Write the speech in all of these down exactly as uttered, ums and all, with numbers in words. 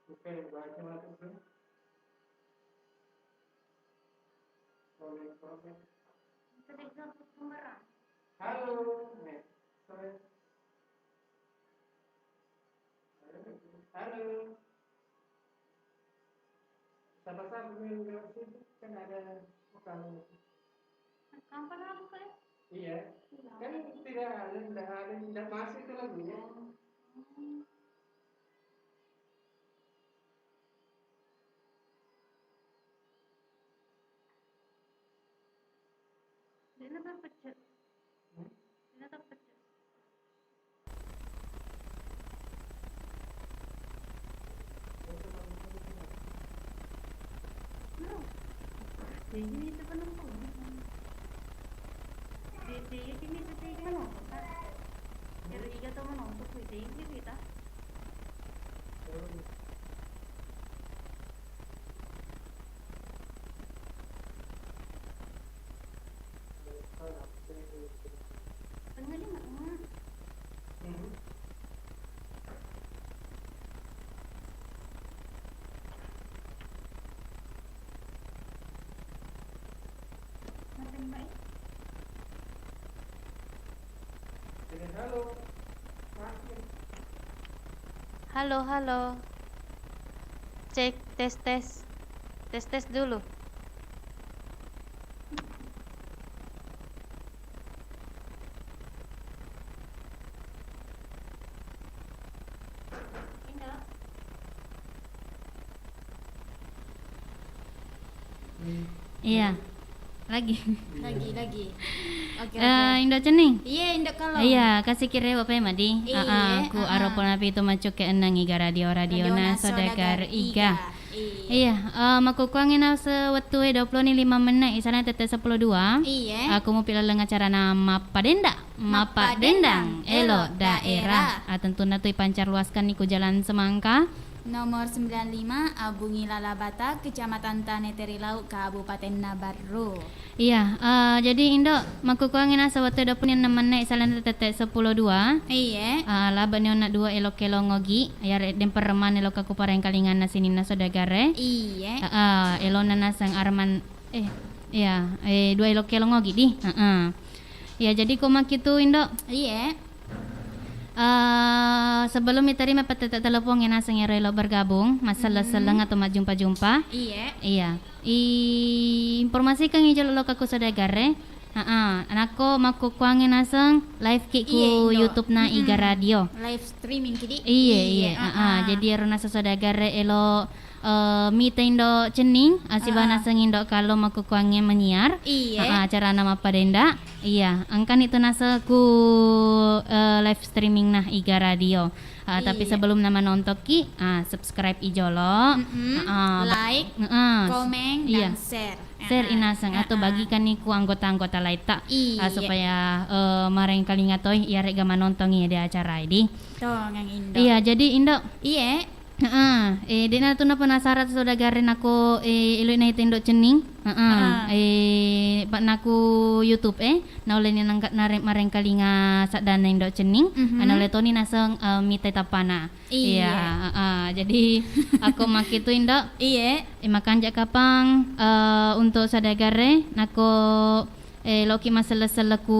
Oke, baca masuk ke. Komen, komen. Halo, eh, sorry. Halo. Siapa-siapa yang nggak sibuk, kan ada tukang. Kapan aku, Kak? Iya. Iya. Kan tidak ada, tidak ada, tidak masuk itu lagunya. Hmm. De'na tappecce'. Hmm? De'na tappecce'. Jadi itu penumpang. Di, di, ini tuh, di, mana? Kira tiga atau mana? Untuk itu, ini kita. Halo, halo. Cek, tes, tes. Tes, tes dulu. Iya. Lagi. Lagi, lagi. Oke, eh, oke. Indo Cenning? Iya, Indo Kalo. Iya, kasih kira Bapak Madi. Iya, ah, ah, ku heeh. Aro pona pitu macuke enang Iga Radio, Radio Naso Dagar Iga. Iya. Iya, eh, makkukuangngi nase wettu e dua puluh ni lima menit, isana tette sepuluh dua. Iya. Aku mupi laleng acarana Mappadenda. Mappadendang, elo daerah. Ah, tentunna tu ipancar luaskan ni ku Jalan Semangka. Nomor sembilan lima, Abungi Lalabata, Kecamatan Tane Terilau, Kabupaten Nabarru. Iya, eh, jadi Indo, makkukuangngi nase wettu dua puluh enam menit, salana tette sepuluh dua. Iya. Eh, laba ni onna dua elo kelong ogi, yare demperemane lo kaku parengkalinganna sininna sodagare. Iya. Eh, eh, elona naseng Arman, eh, iya, eh, dua elo kelong ogi di. Heeh. Iya, jadi ko makkitu Indo. Iya. Eh, sebelum itarima pettette telepon e naseng ero elo bergabung, masselleng-selleng atau majjumpa-jumpa. Iya. Iya. I informasikan i jolo lo kaku sodagare. Heeh, anakko makkukuangnge naseng live ki ku YouTube na Iga Radio. Live streaming ki di. Iya, iya. Heeh, jadi ero naseng sodagare elo eh, mita Indo Cenning, eh, sibawa naseng Indo Kalo makkukuangnge menyiar. Iya. Eh, eh, acarana Mappadenda. Iya, engkani tu naseng ku, eh, live streaming na Iga Radio. Eh, tapi sebelum nama nonton ki, ah, subscribe i jolo. Mm-mm. Eh, eh, like, eh, eh, komen, iya, dan share. Share i naseng atau bagikan ni ku anggota-anggota laita. Iya. Eh, supaya, eh, marengkalinga toi iyarega manontongi di acara idi. Tongang Indo. Iya, jadi Indo. Iya. Heeh, eh, de'na tu napenasara tu saudagare nako, eh, eloi naita Indo Cenning. Heeh, eh, pa nako YouTube, eh, naulleni nangka-, nare-, marengkalinga saddanna Indo Cenning. Mhm. Naulle toni naseng, eh, mitai tappana. Iya. Iya, heeh. Jadi, ako makkitu Indo. Iya. Eh, makanja kapang, eh, untuk saudagare nako, eh, loki masselle-selle ku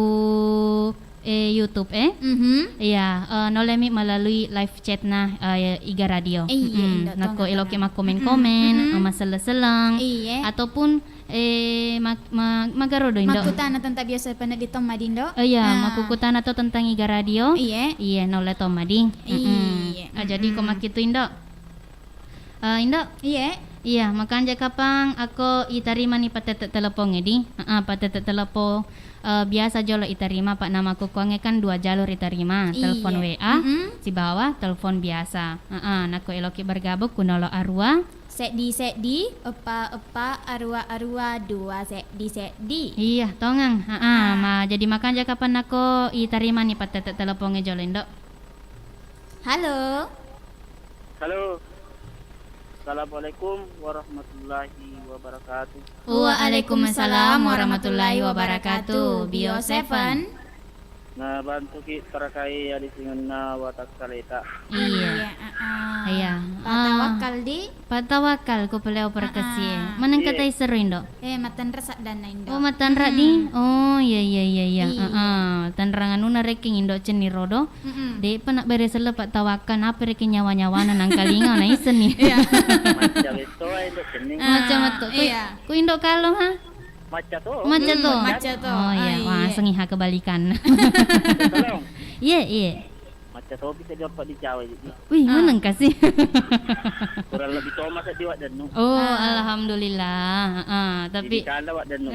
eh, YouTube, eh. Mhm. Iya, eh, naulemi melalui live chat na, eh, Iga Radio. Eh, iya, Indo, nako eloki makkomen-komen, eh, masselle-selleng, iya, ataupun, eh, ma-, ma-, magarodo, Indo. Makkutana tentang biasa peneddi tomma di, Indo. Eh, iya, makkukutana to tentang Iga Radio. Iya. Iya, naulle tomma di. Iya. Ah, jadi ko makkitu, Indo. Eh, Indo? Iye. Iya, makanja kapang ako itarimani patette telepong edi. Heeh, patette telepong, eh, biasa jolo itarima, apa nama kukuangnge kan dua jalur itarima, telepon W A sibawa telepon biasa. Heeh, nako eloki bergabung ku nolo arua. Seddi seddi, eppa eppa, arua arua, dua seddi seddi. Iya, tongang. Heeh, ma jadi makanja kapang nako itarimani patette telepongnge jolo, Indo. Halo. Halo. Assalamualaikum warahmatullahi wabarakatuh. Waalaikumsalam warahmatullahi wabarakatuh. Bio Seven. Nabantuki tarakai alisingenna watakkaleta. Iya. Iya, heeh. Iya. Patawakkal di? Patawakkal ko pole operekesi e. Heeh. Maneng kata iseru, Indo? Eh, matenre saddanna, Indo. Oh, matanra di? Hmm. Oh, iya, iya, iya, iya. Iya. Heeh. Tanrang anuna rekeng Indo cenni rodo. Mm-mm. De'pa nabbere selle patawakkal, nappa rekeng nyawa-nyawana nangkalinga, naisenni. Iya. Macca metto, Indo cenni. Ah, macca metto. Iya. Ku Indo Kallong, ha? Macca to. Macca to. Hmm, macca to. Oh, iya. Ah, iya. Wah, sengi ha kebalikan. Tolong. Iya, iya. Macca topi seddi appa dicawa, jadi. Wih, ah, maneng kasi. Kurang lebih to masa di Wak Dennu. Oh, ah, alhamdulillah. Heeh, tapi jadi kala Wak Dennu.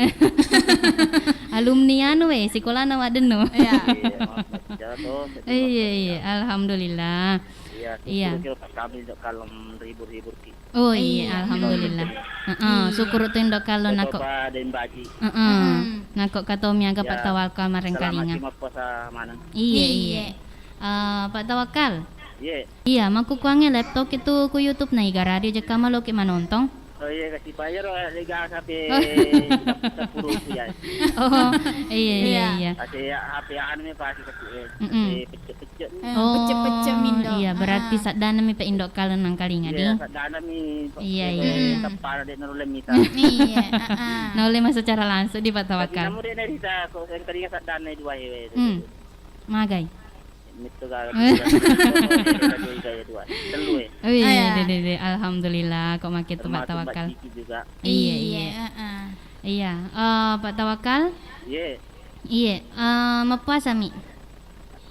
Alumni anu we, sikolana Wak Dennu. Iya. Iya, maaf, macca to, seddi. Iya, iya, alhamdulillah. Iya, iya. Kira-kira Pak Kamil jok kalem ribur-ribur ki. Oh, iya, iya, alhamdulillah. Heeh, iya. Syukur tu Indo Kallong nako. Coba den baji. Heeh. Hmm. Nako katomi aga, ya, patawakkal marengkalinga. Selamat mappuasa maneng. Iya, iya. Iya. Eh, patawakkal. Iya. Iya, makkukuangnge laptop itu ku YouTube na iga radio jekka maloki manontong. Oh iya, kasi bayar, eh, lega sampai sepuluh rupiah. Oh, iya, iya, iya. Iya. Kasi ya, H P anu mi pasti kasi, eh. Mm-mm. Kasi pecek-pecek. Eh, oh, pecek-pecek mindo. Iya, berarti, ah, ah, saddanami pe Indo Kallong nangkalinga, iya, di? Saddanami, iya, eh, iya, teppana de' narulle mita. Iya, ah, ah. Naulle masa secara langsung di patawakkal. Tapi namu de' narita, ko engkalinga saddanna dua hewe. Hmm. Magai. Metto ga, dua, dua, dua, dua, dua. Tellu, eh. Oh, iya, ah, iya, de, de, de. Alhamdulillah, kok makke tu patawakkal. Termasuk Mbak Kiki juga. Iya, iya. Iya, ah, ah. Iya, eh, patawakkal? Iya. Iya, eh, mappuasa mi?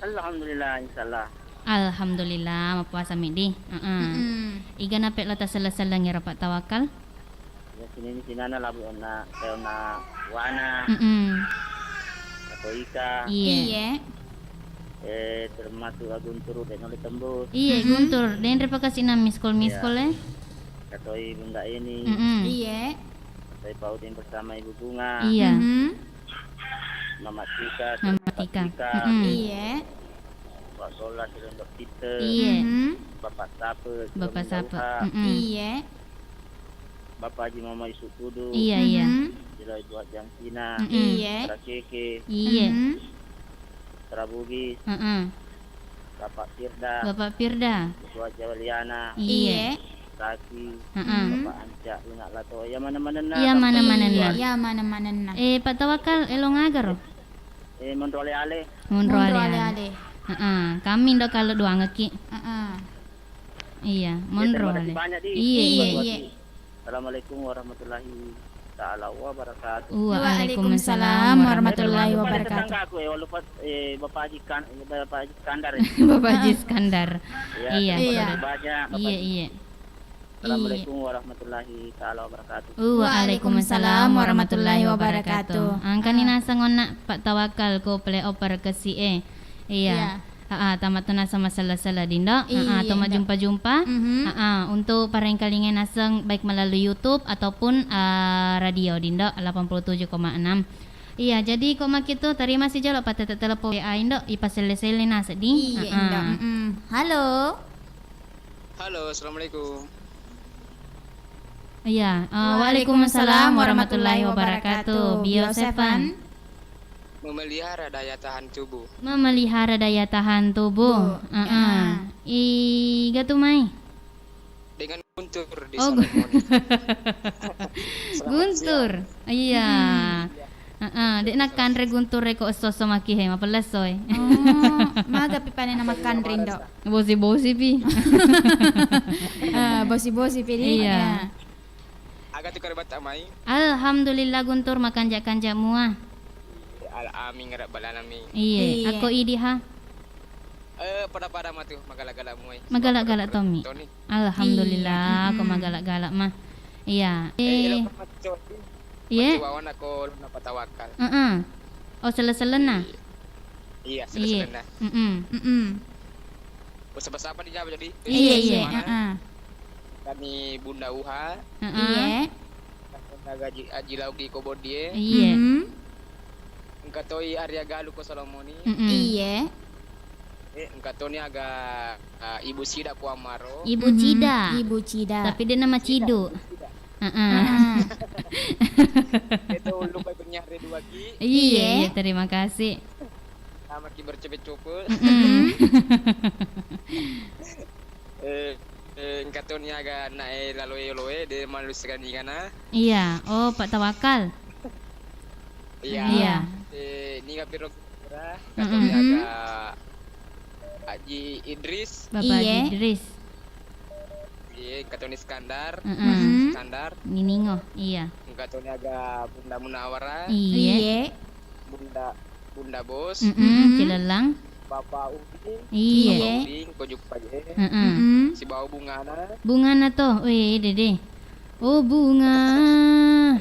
Alhamdulillah, insyaallah. Alhamdulillah, mappuasa mi di. Heeh. Mm-mm. Iga nape lo taselle-sellengi ro patawakkal? Ya, sini-, sinana labu onna, eh, onna wana. Mm-mm. Atau ika. Iya. Iya. Eh, termasuk Guntur de' naule tembus. Iya, mm-hmm, Guntur. Denre pakasina miskol-miskol, iya, eh. Katoi Bunda Eni. Mm-mm. Iya. Katoi Pak Udin bersama Ibu Bunga. Iya. Mm-hmm. Mama Tika, Mama Tika. Tika. Mm-mm. Iya. Pak Sola, Silondok Peter. Iya. Mm-hmm. Bapak Sape, Bapak Silondok Sape. Uha. Mm-mm. Iya. Bapak Haji Muhammad Yusuf Kudu. Iya, iya. Mhm. Sila Ibu Haji Angkina. Mm-mm. Iya. Trakeke. Iya. Mhm. Trabugis. Heeh. Bapak Firda. Bapak Firda. Ibu Haji Waliana. Iya. Iya. Raki. Heeh. Mhm. Bapak Anca, Luna Lato. Iya, mana-manenna. Iya, sampai mana-manenna. Iya, mana-manenna. Eh, Pak Tawakal, elong aga ro? Eh, Monro Ale-Ale. Monro Ale-Ale. Monro Ale-Ale. Heeh. Kami ndo kalau doangeki. Heeh. Iya, iya, monro terima kasih ale. Banyak, Di. Iya, iya, iya. Assalamualaikum warahmatullahi taala wabarakatuh. Waalaikumsalam warahmatullahi wabarakatuh. Tetanggaku, eh, walau pas, eh, Bapak Haji Kan-, Bapak Haji Iskandar, ya. Bapak Haji Iskandar. Iya, iya, terima kasih banyak, Bapak Haji. Iya, iya. Assalamualaikum warahmatullahi taala wabarakatuh. Waalaikumsalam warahmatullahi wabarakatuh. Angkani naseng onna Pak Tawakal ko pele oper kesi e. Iya. Iya. Aa, tama tu naseng masella-sella dindo. Aa, iya, to majumpa-jumpa. Mhm. Aa, untuk parengkalinga naseng baik melalui YouTube ataupun, aa, radio dindo delapan puluh tujuh koma enam. Iya, jadi ko makitu terima si jolo patete telepon W A indo ipaselle-selle naseng di. Iya, indo. Mm-mm. Halo. Halo, assalamualaikum. Iya, eh, waalaikumsalam warahmatullahi wabarakatuh. Bio Seven. Memelihara daya tahan tubuh. Memelihara daya tahan tubuh. Bu, heeh. Iga tu mai? Dengan Guntur di Salomon. Oh, Gu-, Selamat siang. Guntur. Iya. Hmm. Heeh, de' nakkanre Guntur e ko esso-esso maki he, mapellesso e. Oh, maga pi panena makkanre indo? Bosi-bosi pi. Eh, bosi-bosi pi di. Iya. Iya. Aga tu karebatta mai? Alhamdulillah Guntur, makanja-kanja mua. Al-, amin, ngarep balana mi. Iya. Iya. Ako idi ha? Eh, pada-pada matu, magala-gala muai. Magala-gala tommi. Toni. Alhamdulillah, iya, ko magala-gala mah. Iya. Eh, eh. Elo ko macco. Iya. Macco wawana ko luna Patawakal. Heeh. Oh, sele-selenna? Iya. Iya, sele-selenna. Iya. Mm-mm. Mm-mm. Usapa-sapa di Jawa jadi. Iya, iya, heeh. Kami Bunda Uha. Heeh. Iya. Gaji, aji lauki ko bodi e. Iya. Mm-mm. Engka toi Arya Galuh ko Salomoni. Mm-mm. Iya. Engka toni aga, ah, Ibu Sida Puang Maro. Ibu Mhm. Cida. Ibu Cida. Tapi de' nama Cida, Cidu. Ibu Sida. Heeh. Ah. Itu lupa ibunya hari dua ki. Iya, Iya. iya, terima kasih. Sama ki bercope-cope. Mm-mm. Eh, eh, engka toni aga anak e laloe-loe, de' malu sekali kana. Iya. Oh, Pak Tawakal. Iya. Iya. Eh, niga piro kira? Engka toni Mm-mm. aga Haji Idris. Bapak Haji Iya. Idris. Iya, engka toni Iskandar. Mm-mm. Mm-mm. Iskandar. Niningo, iya. Engka toni aga Bunda Munawara. Iya. Iya. Bunda, Bunda Bos. Mm-mm, Mm-mm. Cilellang. Bapak Udin. Iya. Bapak Iya. Udin, ko juppa je. Mm-mm. Mm-mm. Sibawa bungana. Bungana to. Wih, dede. Oh, bunga.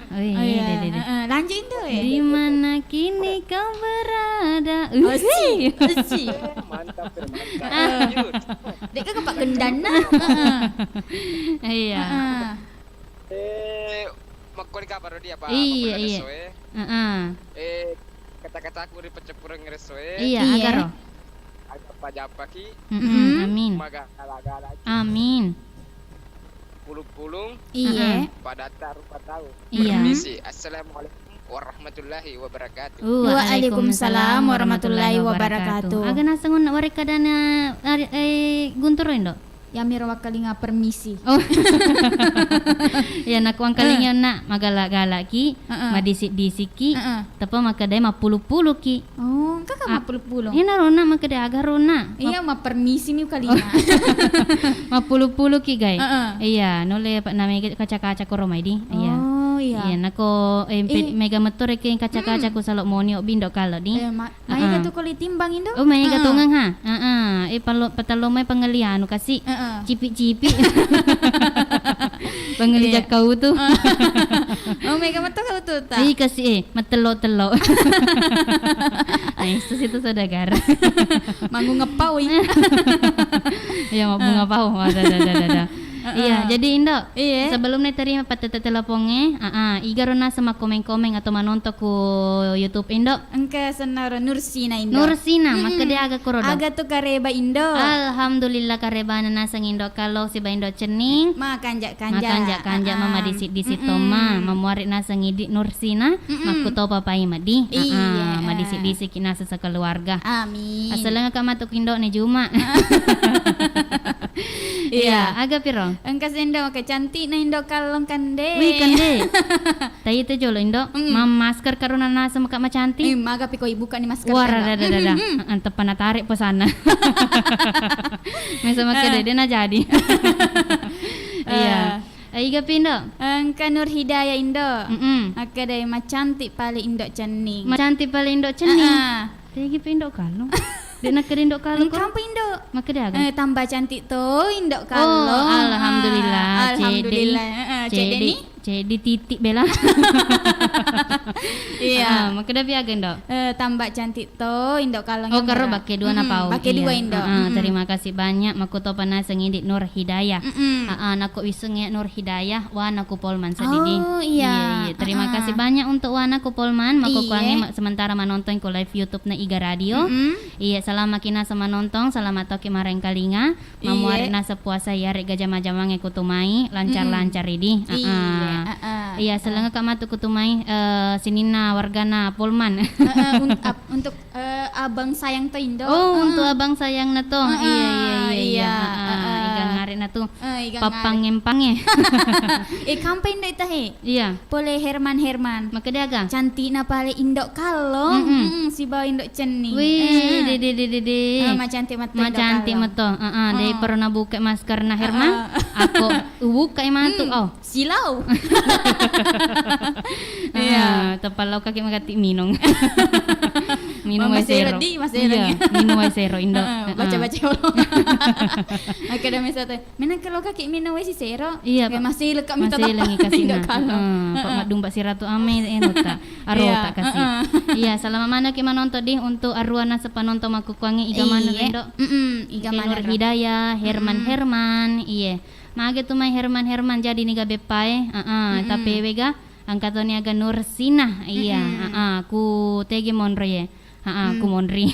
Oh, iya, Oh, iya. dede, dede. Heeh, lanjut, Indo, ya. Di mana kini kau berada? Asik, Wih. asik. Eh, mantap, mantap. Ah. Lanjut. Dek, kakak Pak Gendana. Heeh. Iya. Heeh. Eh, makkoni kapang ro dia, Pak? Iya, Makkoni iya. Reso, eh. Heeh. Eh, kata-kataku ri paccappureng reso, eh. Iya, Iya. agaro. Ajappa-jappaki. Mm-mm, Mm-mm. amin. Maga gala-galaki. Amin. Pulung-pulung. Iya. Heeh. Padatta rupa tau. Iya. Permisi. Assalamualaikum warahmatullahi wabarakatuh. Waalaikumsalam warahmatullahi wabarakatuh. Aga naseng onna warekkadana, ari-, eh, Guntoro, Indo? Yamiro wakkalinga permisi. Oh. Ya, nakko wangkalinga Eh. onna magala-galaki, Heeh. madisik-disiki, Heeh. tappa makkedae mappulu-puluki. Oh, engka ka Ah, mappulu-pulu? Iyanaro onna makkeda aga ro onna. Iya, Map- mappermisi mi ukalinga. Mappulu-puluki, gai. Heeh. Iya, nulle pa-, namega kaca-kaca koro mai di. Iya. Oh, iya. Iya, nako, eh, pe-, Ih. mega metto rekeng kaca-kaca Mm-mm. ku salo moni obbi Indo Kallo di. Eh, ma-, maega Heeh. tu koli timbang, Indo? Oh, maega Heeh. tongeng, ha. Heeh. Eh, palo-, patallo mai pangeli anu kasi. Heeh. Cipi-cipi. Pangeli Iya. jakka utu. Oh, maega metto ka utu ta? Ih, kasi, eh, mattello-tello. Nah, itu situ saudagar. Manggung ngepau, ih. Iya, mau bunga pau. Wah, dah, dah, dah, dah, dah. Heeh. Iya, jadi, Indo, Iya. sebelum ne terima pattette telepongnge, ah, ah, iga ro naseng makkomeng-komeng atau manonton ku YouTube, Indo? Engka sennaro Nursina, Indo. Nursina, Mm-mm. makkeda aga koro do? Aga tu kareba, Indo. Alhamdulillah, karebana naseng Indo Kallo siba Indo Cenning. Makanja-kanja. Makanja-kanja, Ah, ah. mama disi-disi Mm-mm. tomma, mamuare naseng idi Nursina, Mm-mm. makkutopa pai madi. Iya, Ah, ah, ah. madisi-disiki naseng sekeluarga. Amin. Asaleng ka matu ku Indo ne Juma. Iya. Iya, aga piro? Engka sendo maka cantik na Indo Kallo kande. Wih, kande. Tayi tu jolo, Indo. Mm. Mam masker karona naseng maka macantik. Eh, maga pi ko ibuka ni masker. Wah, kan, rada, rada, rada. Mm, mm, mm. Heeh, teppa natarik pesanna. Mesa maka Eh. dede na jadi. Iya. Eh. Eh, iga pi, Indo? Engka Nur Hidayah, Indo. Mm-mm. Makkeda macantik pale Indo Cenning. Macantik pale Indo Cenning. Heeh. Tegi pi Indo Kallo. Dek nakkeda Indo Kallo ko. Engka pi, Indo. Makkeda aga? Eh, tambah cantik to Indo Kallo. Oh, alhamdulillah. Ah, alhamdulillah. Cedde, heeh, cedde cedde ni. Cedde titik bela. Iya. Ah, makkeda pi aga, Indo? Eh, tambah cantik to Indo Kallo. Oh, karo bakke dua na pau. Bakke dua, Indo. Ah, terima kasih banyak. Makkutopa naseng idi Nur Hidayah. Mm-mm. Ah, ah, nako wiseng ya Nur Hidayah, wana ku Polman sedidi. Oh, iya. Iya, iya. Terima kasih banyak untuk wana ku Polman. Mako kuangi ma-, sementara manonton ku live YouTube na Iga Radio. Mm-mm. Iya, selama kina semanontong, selamat toki marengkalinga. Mamuare naseng puasa iyarega jama-jamangnge kutu mai, lancar-lancar idi. Iya, heeh. Iya, selengekka matu kutu mai, eh, sininna wargana Polman. Heeh, un-, ap-, untuk, eh, abang sayang to Indo. Oh, untuk abang sayangna to. Heeh, iya, iya, iya, iya. Heeh, heeh. Iga ngarena tu. Eh, iga ngarena. Pappangempange. Eh, kampai Indo ita he? Iya. Pole Herman, Herman. Makkeda aga? Cantikna pale Indo Kallo. Mm-mm. Mm-mm, sibawa Indo Cenning. Wih, eh. Dede, dede, dede. Ah, macantik metto Indo Kallo. Macantik metto. Heeh, daripada nabuka maskerna Herman. Heeh. Ako ubuka matu. Mm. Oh. Silau. Iya. Ah, teppa lao kaki magatti minung. Minung wae sero. Di, masih iya, minung wae sero, Indo. Heeh, baca-baca. Heeh. Oke, dah, misalnya. Menang kalau kaki minung wae sisero. Iya, Pak. Masih lengkap minta tapa. Masih lengi kasih Indo Kallo. Heeh, Pak Madung, Pak Siratu ame, eh, nota. Arota kasih. Iya, heeh. Iya, selamat maneng ki manonton di untuk aruana sepanonton makkukuangi iga maneng, Indo. Mm-mm, iga maneng. Nur Hidayah, Herman, Herman, iye. Mage tu mai Herman, Herman jadi niga beppae. Heeh, tapi wega engka toni aga Nur Sinah. Iya, heeh, ku tegi monro ye. Heeh, hmm. Ku monri.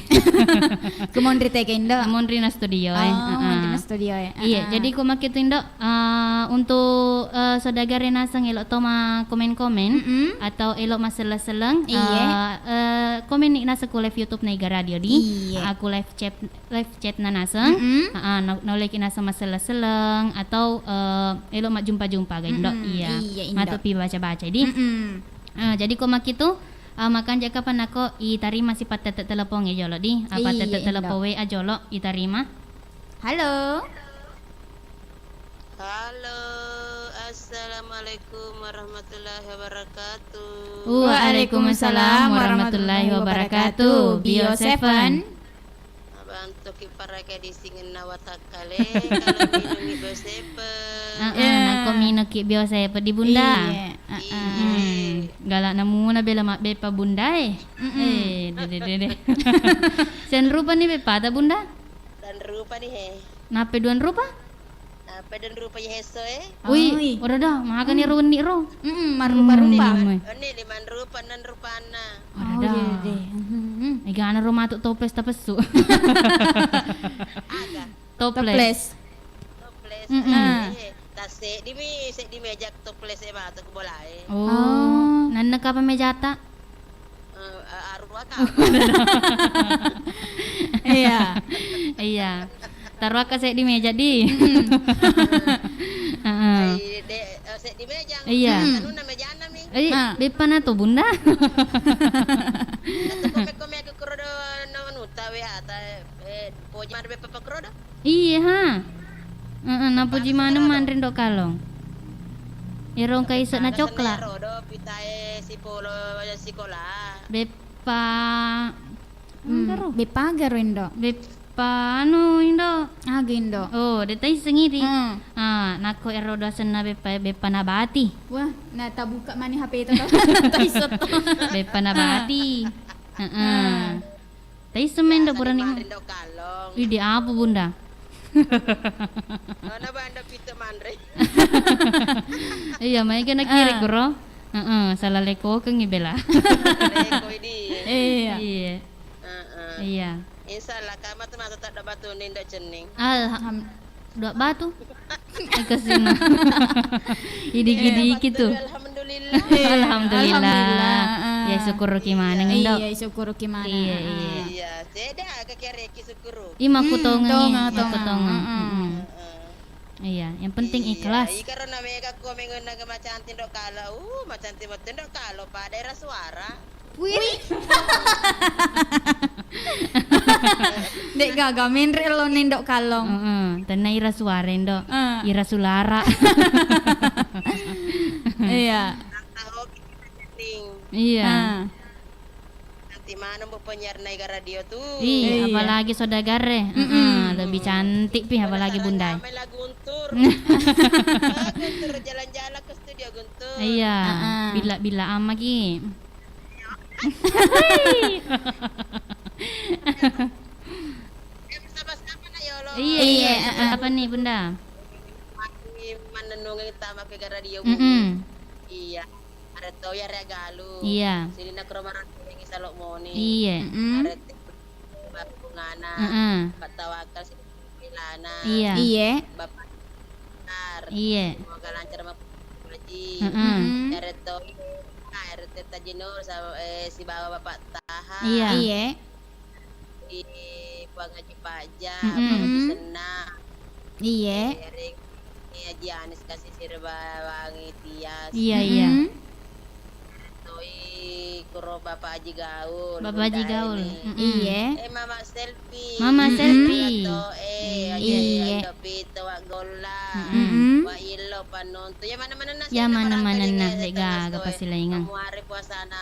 Ku monri tega, Indo? Monri na studio e. Oh, heeh. Monri na studio e. Iya, heeh. Jadi ku makkitu, Indo, eh, untuk, eh, saudagar e naseng elo to ma komen-komen, mm-mm, atau elo masselleng-selleng, iya, eh, eh, komen ni naseng ku live YouTube na Iga Radio di. Iya. Aku live chat, live chat na naseng. Mm-mm. Heeh, na, nauleki naseng masselleng-selleng atau, eh, elo majjumpa-jumpa ga, Indo. Mm-mm. Iya. Iya, Indo. Matu pi baca-baca di. Mm-mm. Eh, jadi ko makkitu, eh, makanja kapang nako itarima si pattette telepon e jolo di. Eh, iya, pattette telepon Indo. W A jolo itarima. Halo. Halo, assalamualaikum warahmatullahi wabarakatuh. Waalaikumsalam warahmatullahi wabarakatuh. Bio Seven. Abantuki parake disingenna watakkale, kalau minungi Bio Seven. Heeh, iya. Nako minuki Bio Seven di Bunda. Iya, heeh. Iya. Hmm, galak namuna bela mabbeppa Bunda e. Mm-mm. Eh, dede, dede. Sen rupa ni beppata, Bunda? Dan rupa ni he. Nape duan rupa? Apa dan rupa ya heso e? Ui, oi. Ora dah, maga ni ro wenni ro. Mm-mm, marrupa-rupa. Hmm, oi. Ini liman rupa, nan rupanna. Ora dah. Oh, iya deh. Hmm. Egana ro matu toples tapessu. Aga. Toples. Toples. Toples. Mm-mm. Eh, tas seddi mi, seddi meja toples e matu ku bola e. Oh. Oh. Nanna kapa mejata? Eh, eh, arua ka. Iya. Iya. Taruaka seddi meja di. Mm-mm. Heeh. Ai, de-, eh, seddi meja. Iya. Mm. Anunna mejana mi. Eh, ah. Beppana tu, Bunda. Natu kome-kome aku kuro do no nuta we ata, eh, poji madu beppa pakuro do. Iya, ha. Heeh, napuji maneng manre Ndok Kalong. Ero engka ise'na cokla. Rodo pitae sipolo sikola. Beppa. Hmm, engka ro. Beppa aga ro, Indo? Beppa anu, Indo. Aga, Indo? Oh, de' taisseng idi. Hmm. Ah, nako ero do asenna beppa, beppa Nabati. Wah, na tabuka mani H P to, to. Taisseng to. Beppa Nabati. Heeh. Hmm. Taisseng mendo purani. Idi apa, Bunda? Ana banda pite manre. Iya, maega nakiri kuro. Heeh, salah lekokengngi bela. Leko idi. Iya. Iya. Heeh. Iya. Insyaallah, kama tu masa tak ada batu ninda cening. Alham-, Dua batu. Ikasina. Idiki-diki tu. Alhamdulillah. Alhamdulillah. Alhamdulillah. Ya, syukuruki maneng, Indo. Iya, syukuruki maneng. Iya, iya. Iya, sedda aga kiareki syukuru. Ima ku tongengi, tonga, tonga. Iya, yang penting ikhlas. Iya, karena mega ku mengenna ke macanti Ndok Kalo. Uh, macanti matu Ndok Kalo pada era suara. Wih. Dek gaga menre lo nendok kalong. Heeh, tenna ira suara endo. Ira sulara. Iya. Iya. Nanti mana mbok penyiar naik radio tuh. Iya, apalagi saudagarre. Heeh, lebih cantik pi apalagi Bunda. Ramai lah Guntur. Ah, Guntur jalan-jalan ke studio Guntur. Iya. Bila-bila amagi. Iya, iya. Apa nih, Bunda? Mannennungeng tama ke radio. Iya. Aretto ya re galu. Iya. Sininna kro marang salo moni. Iya. Arette bungana. Pattawakal Milana. Iya. Iya. Bapak Tar. Iya. Semoga lancar Bapak Haji. Heeh. Eretto, ah, Eretto Tajinur sa-, eh, sibawa Bapak Taha. Iya. Iya. Di Puang Haji Paja, Puang Haji Senna. Iya. Ering, eh, Haji Anis kasih sirba wangi tias. Iya, iya. Toi kuro Bapak Haji Gaul, Bapak Haji Gaul. Iya. Eh, Mama Selfie. Mama Selfie. Iya. Pito wa golla. Wa illo panonton. Ya mana-mana nasi. Ya mana-mana nasi, gaga pasilaingang. Muare puasana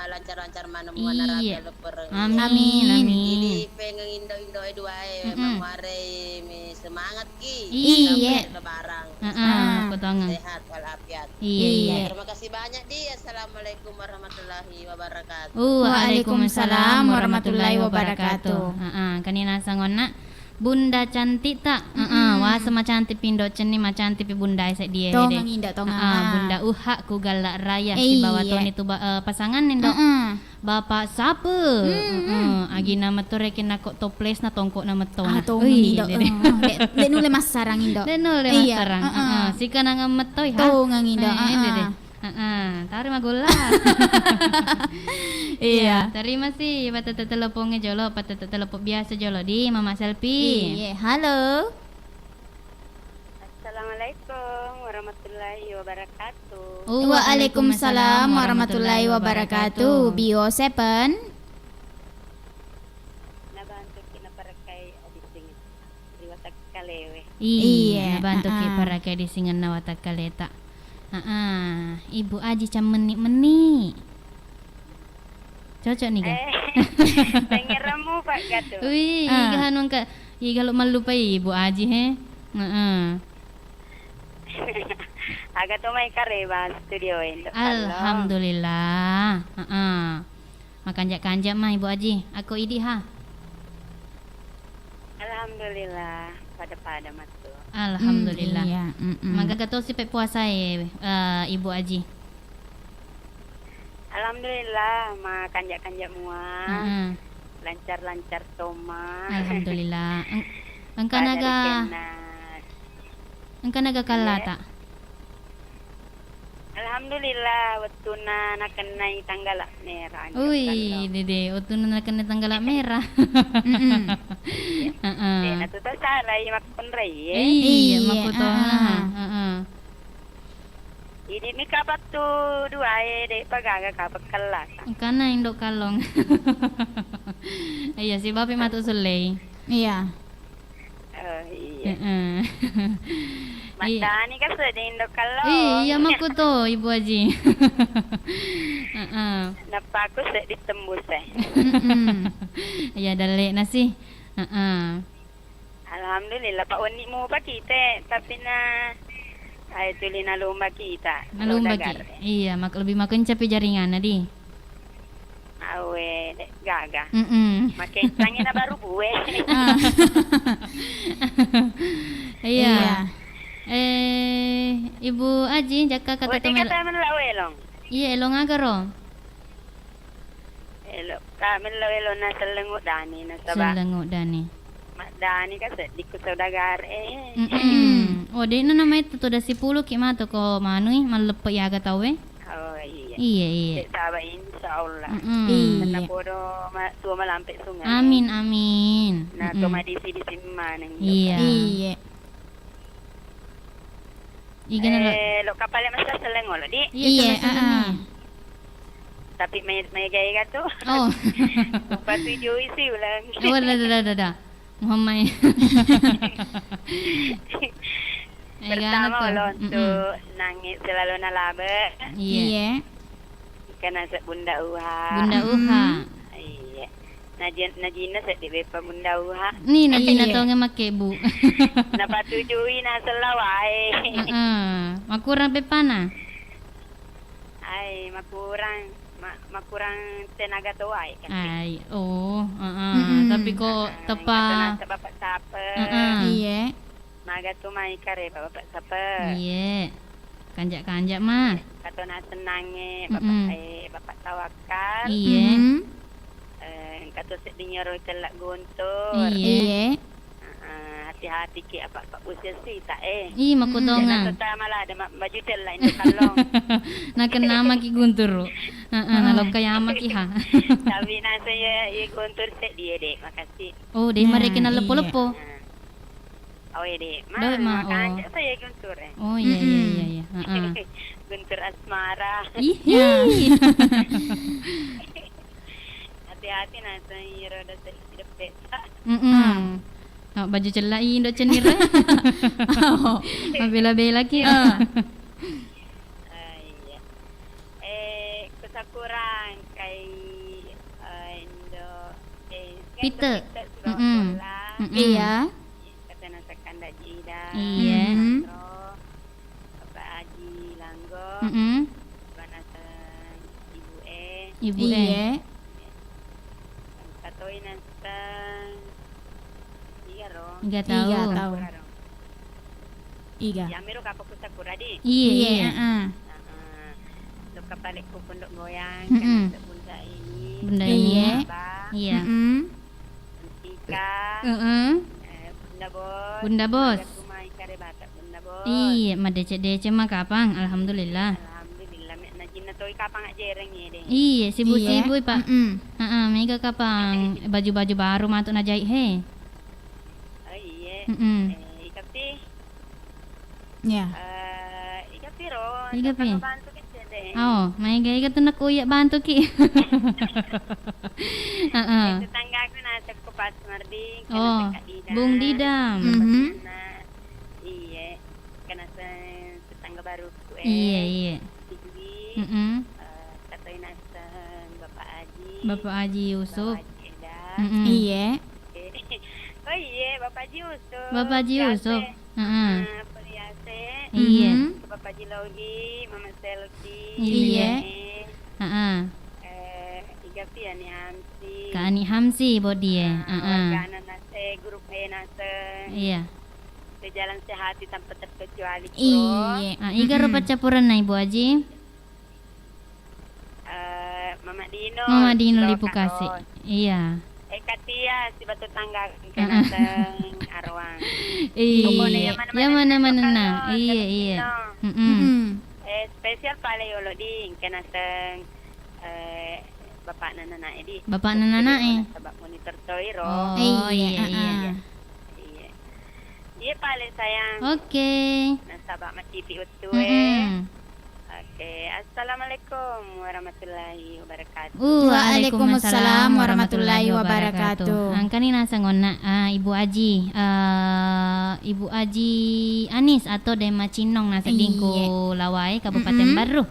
lancar-lancar mana muana. Iya. Amin, amin. Jadi pengen indo-indo e dua e, muare mi semangat ki. Iya. Lebaran. Heeh, aku tongeng. Sehat walafiat. Iya, iya. Terima kasih banyak di. Assalamualaikum warahmatullahi wabarakatuh. Waalaikumsalam warahmatullahi wabarakatuh. Heeh, kani nasang onna Bunda cantik tak? Heeh, Asa macantipi Indo Cenning, macantipi Bundae seddie. Tongeng, Indo, tongeng. Ah, Bunda Uha ku Galla Raya, iya, sibawa toni tu ba-, eh, pasanganna, Indo. Heeh. Bapak Sape. Heeh. Agina metto rekeng nako toplesna, tongkokna mettona. Ah, tongeng, Indo. Heeh. De, de nulle massarang, Indo. De nulle massarang. Iya, heeh. Heeh. Sikanangeng mettoi, ha? Tongeng, Indo. Eh, heeh. Heeh, taro magolla. Iya. Iya, terima si, patette telepon jolo, patette telepon biasa jolo di Mama Selfie. Iya, halo. Assalamualaikum warahmatullahi wabarakatuh. Waalaikumsalam warahmatullahi wabarakatuh. Bio Seven. Nabantuki naparekkai adissing ri watakkalewe. Iya, iya, nabantuki, heeh, parekkai adissingenna watakkaleta. Heeh, Ibu Aji cammenni-menni. Cocok nih, ga? Eh, tengerammu, Pak Gatot. Wih, ah, iga anu engka, iga lo mallupai Ibu Aji, he? Heeh. Aga to mai kareba studio e, Nduk Kallong. Alhamdulillah. Heeh. Makanja-kanja ma, Ibu Aji. Ako idi, ha? Alhamdulillah, pada-pada matu. Alhamdulillah. Hmm, iya, mm-mm. Magaga tosi pe puasae, eh, Ibu Aji? Alhamdulillah, makanja-kanja mua. Mm-mm. Lancar-lancar toma. Alhamdulillah. Eng-, engka naga, engka naga kallata? Alhamdulillah, wettunna nakennai tanggala merah, Nduk Kallong. Ui, dede, wettunna nakennai tanggala merah. Mm-mm. Iya. Heeh. Dena tu tasalai makkunrai, eh. Iya, iya, makkutona. Heeh. Heeh. Idi mi kapattu duae, de pagaga kapang kallata. Engkana Indo Kallong. Iya, sibapi matu sullei. Iya. Oh, iya. Heeh. Maddani ka seddi Indo Kallong. Iya, makkuto, Ibu Aji. Heeh. Nappaku seddi tembus, eh. Mm-mm. Iya, dalle'na sih. Heeh. Alhamdulillah, Pak, wenni mupa kita, tapi na, ai, tuli nalomba kita. Nalomba ki. Iya, mak-, lebih makencapi jaringanna, di. Awe, de gaga. Mm-mm. Makencangi na baru bue. Ah. Iya. Iya. Eh, Ibu Aji, jakka kata. Wati tomel-, kata mellau elong. Iya, elong aga ro? Elokka mellau elona selleng uddani nasaba. Selleng uddani. Maddani ka seddi ku saudagare. Mm-mm. Oh, de'na namaetta tu dasi puluh ki matu ko manui malleppe yaga tauwe. Oh, iya. Iya, iya. Saba, insya Allah. Mm-mm. Iya. Tenna podo ma-, tuo malampe sungai. Amin, amin. Na to madisi-disi maneng. Iya. Iya. Iga naro-, eh, lo kapale masa seleng olo, di? Iya, iya, seleng-seleng ni. Tapi mai, mai gaya tu. Oh. Upatu jui si ulang. Oh, dah, dah, dah, dah, dah. Muhammad. Eh, pertama gana tu. Lo tu, mm-mm, nangis selalu nalabe. Iya. Iya. Ikan nasab Bunda Uha. Bunda Uha. Mm-mm. Iya. Najin-, najinna seddi beppa Bunda Uha. Ni, najinna tongeng makkebbu. Napatujui nasella wae. Heeh. Makurang beppana? Ai, makurang, ma-, makurang tenaga to wae kan. Ai, oh, heeh. Mm-mm. Tapi ko, heeh, teppa, kata nasab Bapak Sape. Heeh. Iye. Maga tu mai kareba Bapak Sape. Iye. Kanja-kanja ma. Katona sennangnge, mm-mm, Bapak, eh, Bapak Tawakal. Iye. Mm-hmm. Eh, engka to sedding ero cella guntur. Iye. Iye. Heeh, hati-hati ki apa, Pak, usia sita, eh. Ih, makkutongang. Jangan tota malah ada ma-, baju cella itu kalong. Nakenna maki guntur. Heeh, nalokka yamaki ha. Tapi nasa ya, ya guntur seddi ya, Dek. Makasih. Oh, dek, nah, mareki naleppo-leppo. Iya. Nah. Awe, Dek. Doi ma, oh. Makanja saya guntur, eh. Oh, iya, iya, iya, iya. Mm-mm. Heeh. Guntur asmara. Ih. Iya. Hati-hati naseng iro dosa isi depe. Mm-mm. Ah. Oh, baju cella i Indo Cenning re. Oh, mabela-bela ki. Ah. Ah, iya. Eh, kusakurang kai, eh, Indo, eh, kan Pite. Indo Pite sudah. Mm-mm. Sekolah. Mm-mm. Iya. Katana Sakanda Jida. Iya. Mm-hmm. Ro, Bapak Aji Langgo. Mm-mm. Banaseng Ibu E. Ibu E. Iya. Katoi naseng. Iya, ro. Iga tau. Iga tau. Ro. Iga. Iya, miro kapang ku sakura di. Iya, iya, iya. Heeh. Heeh. Lokka pale ku Pondok Goyang, mm-mm, karena Bunda ini. Bunda ini. Iya. Abah. Iya. Mm-mm. Ika. Heeh. Eh, Bunda Bos. Bunda Bos. Maga tu mai kare bata, Bunda Bos. Iya, madeceng-deceng ma kapang, alhamdulillah. Alhamdulillah, me najinna toi kapang ajereng ya deh. Iya, sibuk-sibuk, Pak. Mm-mm. Heeh, mega kapang baju-baju baru matu najahit he. Oh, iya. Mm-mm. Eh, ika pi. Iya. Eh, iga piro? Iga pi? Bantu ki cede. Oh, maega-ega tu nakko iya bantu ki. Heeh. Eh, tetanggaku naseng ko Pak Sumardi, oh, kena Kak Didam. Bung Didam. Mhm. Iya, kena se-, tetangga baruku, eh. Iya, iya. Sidwi, mm-mm, eh, katoi naseng Bapak Aji. Bapak Aji Yusuf. Bapak Aji Eda. Mm-mm. Iya. Eh, oh iya, Bapak Aji Yusuf. Bapak Aji Yusuf. Heeh. Nah, Puriase. Iya. Mhm. Bapak Jilogi, Mama Selvi, iya. Nenek. Heeh. Eh, iga pi Ani Hamsi. Kak Ani Hamsi, Bodi, eh. Ah, heeh. Wargana nase, grup e naseng. Iya. Sejalan sehati tanpa terkecuali, Bro. Iya. Ah, iga ro, mm-mm, paccappurenna, Ibu Aji? Eh, Mama Dino, Mama Dino Lipo Kasih. Iya. Eh, Katia, siba tetangga, heeh, kenaseng Aroang. Iya. Pokoknya yang mana-mana, yang mana-mana. Iya, iya. Mm-mm. Mm-mm. Eh, spesial pale yolo di, kenaseng, eh, bapakna nanae di. Bapakna nanae. Sebab monitor toi ro. Oh, iya, iya, heeh, iya. Iya. Iya pale sayang. Oke. Nasaba matipi wettu e. Mm-mm. Oke, assalamualaikum warahmatullahi wabarakatuh. Waalaikumsalam warahmatullahi wabarakatuh. Engkani naseng onna, ah, Ibu Aji, eh, Ibu Aji Anis atau Dema Cinnong nasedding ku Lawae, Kabupaten Barru.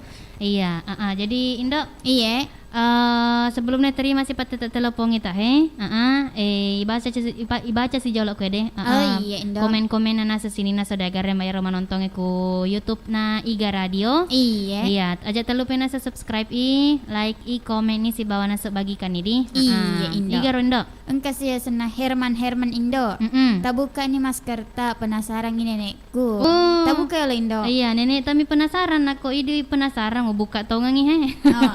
Iya, ah, ah. Jadi, Indo, iye. Eh, sebelumnya terima si patete telepon kita, he. Heeh. Eh, ibaca si, iba-, ibaca si jolo' kue deh. Heeh. Oh, iya, Indo. Komen-komen nana sesini na saudagar yang bayar manontongi ku YouTube na Iga Radio. Iya. Iya, aja terlupa nasa subscribe i, like i, komen ni sibawa nasa bagikan ni di. Iya, heeh. Indo. Iga ro, Indo. Engka si senna Herman, Herman Indo. Mm-mm. Tabuka ni masker ta, penasaran ini nenek. Ku. Oh. Tabuka lo, Indo. Iya, nenek tami penasaran, nako idi penasaran, oh, buka tongengi he. Oh.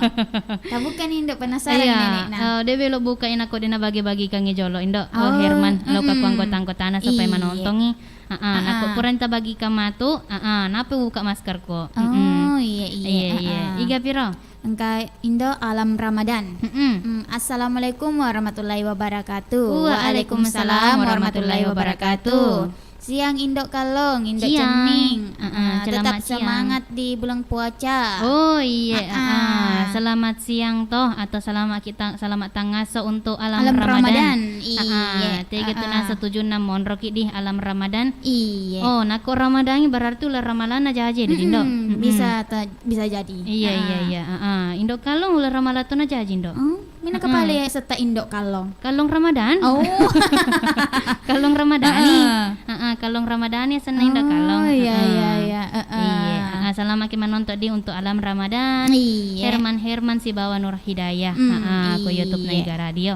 Tabuka ni, Indo, penasaran, iya, nenekna. Eh, de belo buka i nako de nabagi-bagikangi jolo, Indo. Oh, oh, Herman, lo ka, mm-mm, ku anggota-anggotana supaya, iya, manontongi. Heeh, nako purani tabagi ka matu, heeh, nape buka masker ko. Mm-mm. Oh, iya, iya. Iya, iya. Heeh. Iga piro? Engka Indo Alam Ramadan. Mm-mm. Mm, assalamualaikum warahmatullahi wabarakatuh. Waalaikumsalam warahmatullahi wabarakatuh. Siang Indo Kallong, Indo Cenning. Heeh, ah, tetap selamat siang. Semangat di bulan puasa. Oh, iya. Ah, ah. Selamat siang toh, atau selamat kita, selamat tangaso untuk Alam Ramadan. Alam Ramadan, iya. Ah, ah. Tega tu, ah, ah, na setuju na monro ki di Alam Ramadan. Iya. Oh, nako Ramadan berarti uleng Ramalanna jaji di, Indo. Mm-mm, mm-mm. Bisa ta-, bisa jadi. Iya, iya, ah, iya. Ah, ah. Indo Kallong uleng Ramalan tu na jaji, Indo. Oh. Mina, heeh, kepale setta Indo Kallong. Kallong Ramadhan? Oh. Kallong Ramadhani. Heeh. Heeh, Kallong Ramadhani senna Indo Kallong. Oh, iya, heeh, iya, iya. Heeh. Iya, heeh, selamat ki manonton di untuk Alam Ramadan. Iya. Herman, Herman sibawa Nur Hidayah. Hmm, heeh, ko YouTube na, iya, Iga Radio.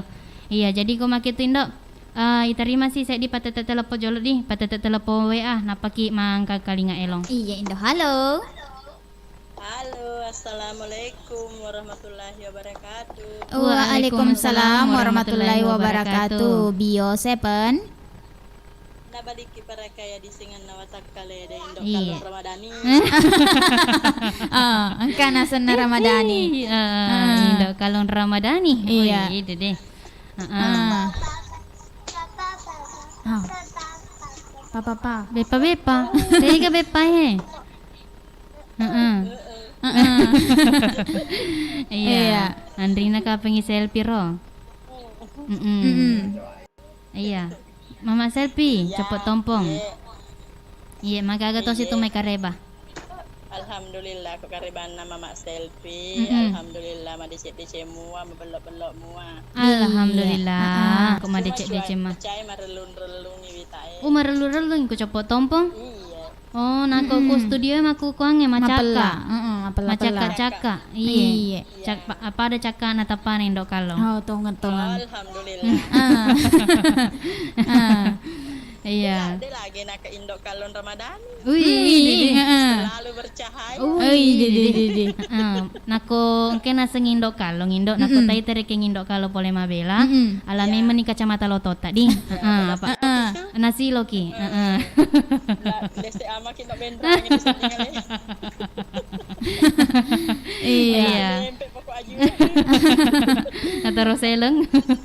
Iya, jadi ko makitu, Indo. Eh, iterima si seddi patete telepon jolo di, patete telepon W A, napaki mangka kalinga elong. Iya, Indo. Halo. Halo, assalamualaikum warahmatullahi wabarakatuh. Waalaikumsalam warahmatullahi wabarakatuh. Bio Seven. Nabalikki parakaya di singanna watakkale de Indo, iya, Kallong Ramadhani. Oh, engka nasenna Ramadhani. Iya, ah, Indo Kallong Ramadhani. Iya. Wih, itu deh. Heeh. Ah. Ah. Papa, pa. Beppa, beppa. Tega beppa, he? Heeh. Heeh. Iya. Iya. Anrina kapengi selfie ro. Mm-mm. Mm-mm. Iya. Mama selfie, iya, cepet tompong. Iya. Iya, magaga tosi tu mai kareba. Alhamdulillah, ko karebanna Mama selfie. Mm-mm. Alhamdulillah, madeceng-deceng mua, mabello-bello mua. Alhamdulillah, iya, heeh, ko madeceng-deceng ma. Cuma cuaca marellung-rellungi witae. Oh, marellung-rellung ko cepet tompong? Iya. Oh, nako ku studio e makukuangnge macakka. Mapella. Heeh, mapella-pella. Macakka-cakka. Iya. Iya. Cak-, pa-, pada cakka na tappana Indo Kallong. Oh, tongeng-tongeng. Alhamdulillah. Ah. Ah. Iya. Dé' la-, dé' lagi naka Indo Kallong Ramadhani. Wih, hmm, didi. Heeh. Selalu bercahaya. Wih, didi, didi. Heeh. Nako engka naseng Indo Kallong, Indo, nako tai terekeng Indo Kallong pole mabela, ala memang ni kacamata lotota, di. Heeh, apa? Nasiloki. Heeh. La-, dese ama ki Indo Benrang, di sini kali. Iya. Iya. Lempe pokok aju. Nataro seleng.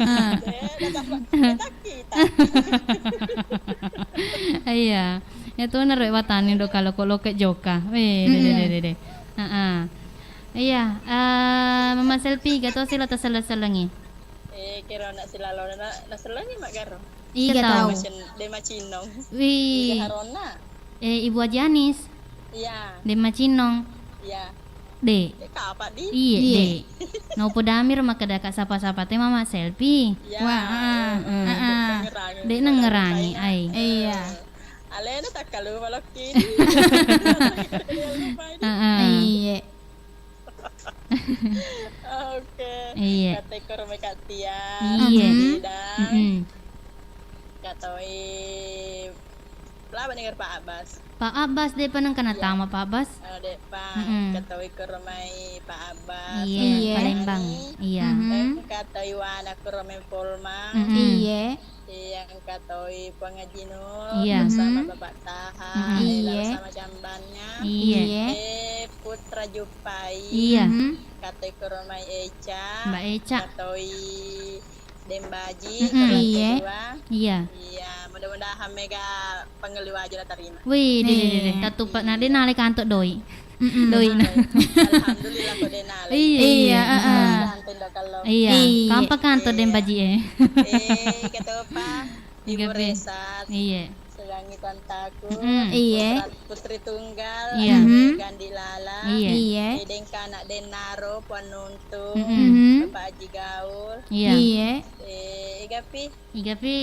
Ah. Eh, nataro, natakita. Iya. Itu naro watani do kalau kok loke joka. Weh, deh, deh, deh, deh, deh. Heeh. Iya, eh, Mama Selfie, gato silo taseleng-selengi. Eh, kira nak silalo na, naselengi mak garo. Iga tau. Macin-, de macinnong. Wih. Iga haronna. Eh, Ibu Haji Anis. Iya. De macinnong. Iya. De. De kapa di? Iye, de. Nopo dami ro makkeda ka sapa-sapa te Mama Selfie. Iya. Wah, heeh. De nengngerangi, ai. Iya. Alena takkalu malokki. Heeh. Iye. Oke. Iya. Kata ikoro mai Kak Tia. Iya. Ida. Mm-mm. Katoi laba dengar Pak Abbas. Pak Abbas de pa nengka natama Pak Abbas? Oh, de pa. Mm-mm. Katoi ikoro mai Pak Abbas. Iya, iya. Palembang. Iya. Mm-hmm. Eh, katoi wana koro mai Polma. Mm-mm. Iya. Iya, engka toi Puang Haji Nur, iya, bersama Bapak Taha, mm-mm, eh, lalu iya, sama jambannya. Iya. Iya. Eh, Putra Juppai. Iya. Mhm. Engka toi koro mai Eca. Mbak Eca. Engka toi Dembaji, mm-mm, orang, iya, kedua. Iya. Iya, mudah-mudahan mega pengelu aja lah terima. Wih, deh, deh, deh, deh. Iya. Tatu pa-, na de nale kanto doi. Mm-mm. Doi na. Alhamdulillah kok de nale. Iya, iya, iya, heeh. Iya. Iya. Iya. Kampa kantor, iya, Dembaji, eh. Eh, ketopa. Ibu Resat. Iya. Selangi tantaku. Mm-mm. Iya. Putra, putri tunggal. Iya. Mhm. Gandi Lala. Iya. Iya. Eh, dengka anak Denaro, Puan Nuntu. Mm-mm. Mhm. Bapak Haji Gaul. Iya. Iya. Eh, igapi? Igapi?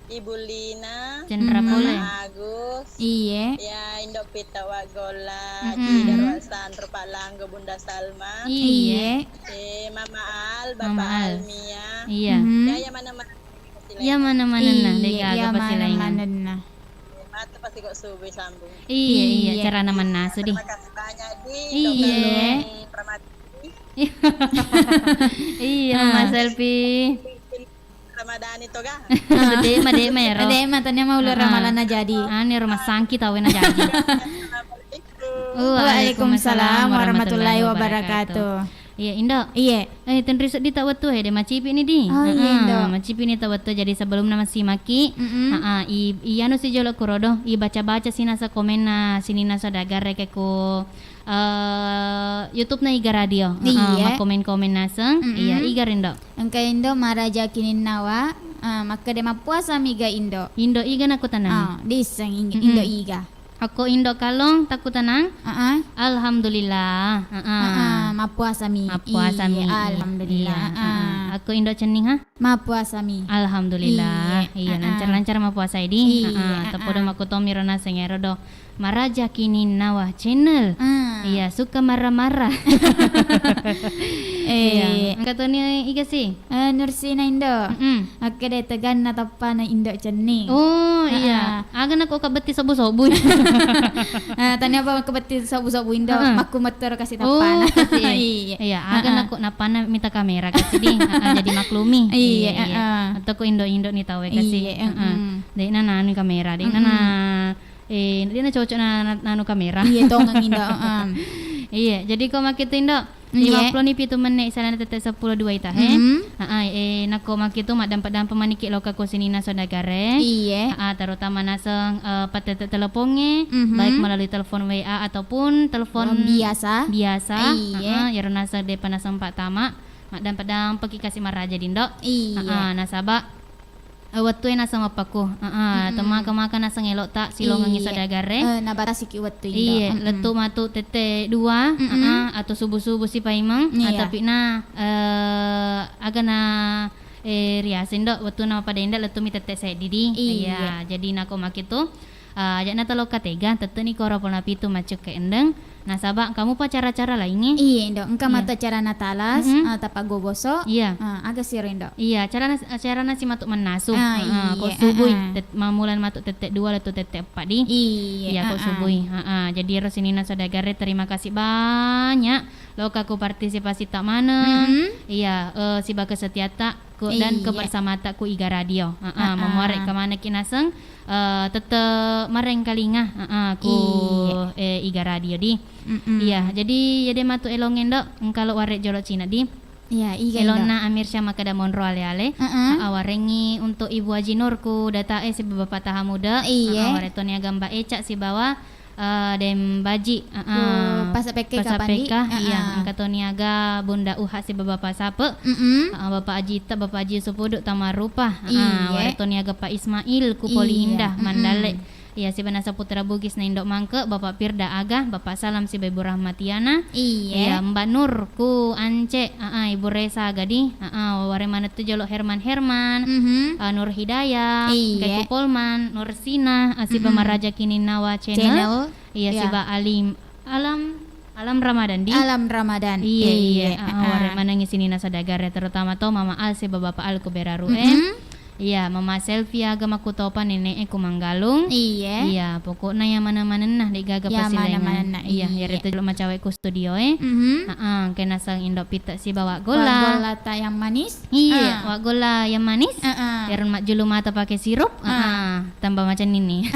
Ibu Lina, Cendra pole. Mama Agus. Iye. Ya, Indo Pita Waggola, mm-mm, Cida Ruasan, Rupa Langgo, Bunda Salma. Iye. Eh, Mama Al, Mama Bapak Al. Almia. Iya. Mhm. Ya, ya, mana-mana. Iya, mana-manenna, iye, de gaga iya, pasilaingan. Mana-manenna. Mata pasti kok subuh sambung. Iya, iya, iya, carana mannasu di. Terima kasih banyak di, iya, Dokter Pramati. Iya, Mama Selfie. Ramadhani toga. Dema, dema ero. Dema, tania mau ulur, ah, ramalanna jadi. Ane rumah sangki tau na jadi. Assalamualaikum. Waalaikumsalam warahmatullahi wabarakatuh. Iya, Indo. Iya. Eh, tenri seddi ta wettu he, de macipi ni di. Oh, iya, Indo. Macipi ni ta wettu, jadi sebelum nama simaki, mm-mm, ah, ah, i, i anu si jolo kurodo, i baca-baca sinasa komenna sininna saudagar ke ku eh, YouTube-na Iga Radio. Heeh, iya. Makkomen-komen naseng. Mm-mm. Iya, Iga rindo. Engka Indo maraja kininnawa, eh, makkeda mappuasami ga Indo. Indo Iga nakkutanang. Ah, disseng Ing-, mm-mm, Indo Iga. Akko Indo Kalong takkutanang. Heeh. Alhamdulillah. Heeh. Heeh, mappuasami. Mappuasami. Iya, alhamdulillah. Iya, heeh. Heeh. Akko Indo Cenning, ha? Mappuasami. Alhamdulillah. Iya, iya, heeh, lancar-lancar mappuasa idi. Iya, heeh. Teppodo heeh, makkutomi ro naseng ero do. Maraja Kininnawa Channel. Ah. Iya, suka marah-marah. Eh. Iya. Engka toni Iga si? Eh, Nursina Indo. Mm-mm. Akkeda teganna tappana Indo Cenning. Oh, iya. Heeh. Aga nako kabetti sobu-sobu. Eh, tania apa kabetti sobu-sobu Indo. Heeh. Makku mettoro kasi tappana. Oh, kasi. Iya. Iya, aga nako nappanna mita kamera kasi di. Heeh, jadi maklumi. Iya, iya, iya. Heeh. Atau ko Indo-Indo ni tau kasi. Iya, heeh. De'na nanu kamera, de'na na, eh, de'na cocok na, na, nanu kamera. Iya, tongeng Indo, heeh. Iya, jadi ko makkitu Indo, iya, lima puluh ni pitu menne isalana tette seppulo dua ita, he. Mm-mm. Heeh, eh, nako makkitu maddampe-dampe maniki loka ko sininna saudagare. Iya. Heeh, terutama naseng, eh, pattette telepongnge, mm-hmm, baik melalui telepon W A ataupun telepon biasa. Biasa. Iya. Heeh, iyaro naseng de'pa nasempa tama, maddampe-dampeki kasi maraja Indo. Iya. Heeh, nasaba eh, wettue naseng mappakku. Heeh, mm-mm, temmaka-maka naseng elo'ta silongengngi, iya, saudagare. Eh, nabatasiki wettu Indo. Iya, mm-mm, lettu matu tette dua, mm-mm, heeh, atau subuh-subuh si paimeng, iya, tapi na, eh, aga na, eh, riaseng do, wettuna mappada Indo lettu mi tette seddi di. Iya. Iya, jadi nako makkitu, Ah, aja'na taloka tega, tette'ni koro polo napitu maccukke endeng. Nasaba engka mupa acara-acara laingnge. Iya, Indo. Engka Iya. matu acarana talas, Mm-mm. ah, tappa gogoso. Iya. Ah, aga siro, Indo? Iya, acarana, acarana si matu mannasu. Ah, Heeh, ko iya, subui, heeh. tet-, mammula matu tette dua lettu tette eppa di. Iya, Iya, ko heeh. subui. Heeh, jadi ero sininna saudagar e, terima kasih banyak. Loka ku partisipasi ta maneng. Mm-mm. Iya, eh, siba kesetiatta ku, dan Iya. kebersamata ku Iga Radio. Heeh, Heeh. memuare ke manekki naseng, eh, tette marengkalinga, heeh, ku, Iya. eh, Iga Radio di. Mm-mm. Iya, jadi yede matu elongnge, Ndo, engka lo warek jolo cina di. Iya, Iga, Indo. Elonna Amir Syah makkeda monro ale-ale. Heeh. Heeh, warengngi untuk Ibu Haji Nur ku data e siba Bapak Taha Muda. Iya. Heeh, warek toni aga Mbak Eca sibawa eh, Deng Baji, heeh. Ku Pasar Pekka Pasar kapang di? Pekka, iya. Heeh. Engka toni aga Bunda Uha siba Bapak Sape. Mm-mm. Heeh, Bapak Aji Ita, Bapak Aji Supudu, Tamarupa. Heeh, Iya. warek toni aga Pak Ismail, ku Poli Iya. Indah, Mm-mm. Mandale. Iya, siba naseng Putra Bugis na Indo Mangke, Bapak Firda aga, Bapak Salam siba Ibu Rahmatiana. Iya. Iya, Mbak Nur, ku Ance, heeh, Ibu Resa aga di. Heeh, warek maneng tu jolo Herman Herman, Mhm. eh, Nur Hidayah, Iya. Kaiku Polman, Nur Sina, eh, siba Mhm. Maraja Kininnawa Channel. Channel. Iya, Iya. siba Alim, Alam, Alam Ramadan di? Alam Ramadan. Iya, iya. Iya, Ah, heeh. warek manengngi sininna saudagar e, terutama to Mama Al siba Bapak Al ku Beraru e. Mm-mm. Iya, Mama Selfie aga makkutopa nenek e ku Manggalung. Iya. Iya, pokokna iya maneng-manenna, de gaga Iya, pasilaingan. maneng-manenna, Iya, iya. iyaro tu jolo macawe ku studio e. Mhm. Heeh, engka naseng Indo Pite sibawa Golla. Wa Golla ta yang manis. Iya, Ah. Wa Golla yang manis. Heeh. Iyaro majjulu mata pakai sirup. Ah. Heeh, tambah macam ini.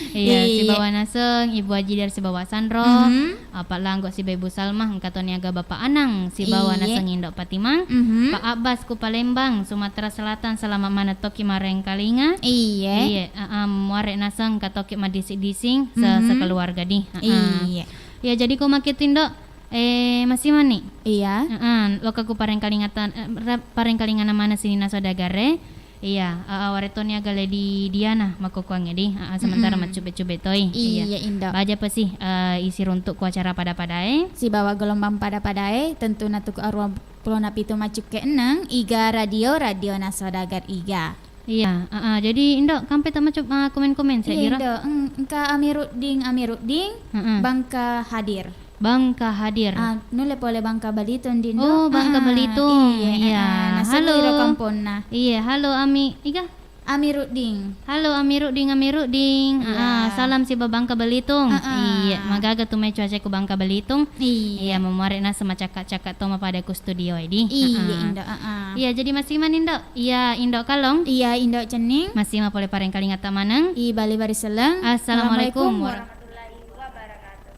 Iya, Iya. sibawa naseng Ibu Aji dari sibawa Sanro. Mhm. Apa Langgo siba Ibu Salma, engka toni aga Bapak Anang sibawa Iya. naseng Indo Patimang. Mhm. Pak Abbas ku Palembang, Sumatera Selatan, selamat maneng toki marengkalinga. Iya. Iya, heeh, muare naseng engka toki madising-dising se-, Mhm. sekeluarga di. Heeh. Iya. Iya, jadi ko makke tu, Indo, Eh, masih mani? Iya. Heeh, loka ku parengkalingatan, eh, ra-, parengkalingana maneng sininna saudagar e. Iya, heeh, warek toni aga Lady Diana makkokkoangnge di. Heeh, sementara Mm-mm. maccube-cube toi. Iya, Iya. Indo. Baja pasi, eh, isi runtuk ku acara pada-padae. Sibawa gelombang pada-padae, tentuna tu ku aruang pulo na pitu maccukke enneng, Iga Radio, radiona saudagar Iga. Iya, heeh. Jadi, Indo, kampe ta macoba, ah, komen-komen Iya, seddi ro. Indo. Eng-, engka Amirudding, Amirudding, Heeh. Bangka hadir. Bangka hadir. Ah, nulle pole Bangka Belitung, Indo. Oh, Bangka Ah, Belitung. Iya, Iya. ah, naseng Halo. iro kamponna. Iya, halo, Ami. Iga? Amirudding. Halo, Amirudding, Amirudding. Iya. Ah, salam siba Bangka Belitung. Ah, ah. Iya, magaga tu mai cuaca ku Bangka Belitung. Iya. Iya, memuare naseng macakka-cakka to mapada ku studio e di. Iya, Heeh. Indo. Ah, ah. Iya, jadi masih mani, Indo. Iya, Indo Kalong. Iya, Indo Cenning. Masima pole parengkalingata maneng. I bali-bali selleng. Assalamualaikum Assalamualaikum warahmatullahi wabarakatuh.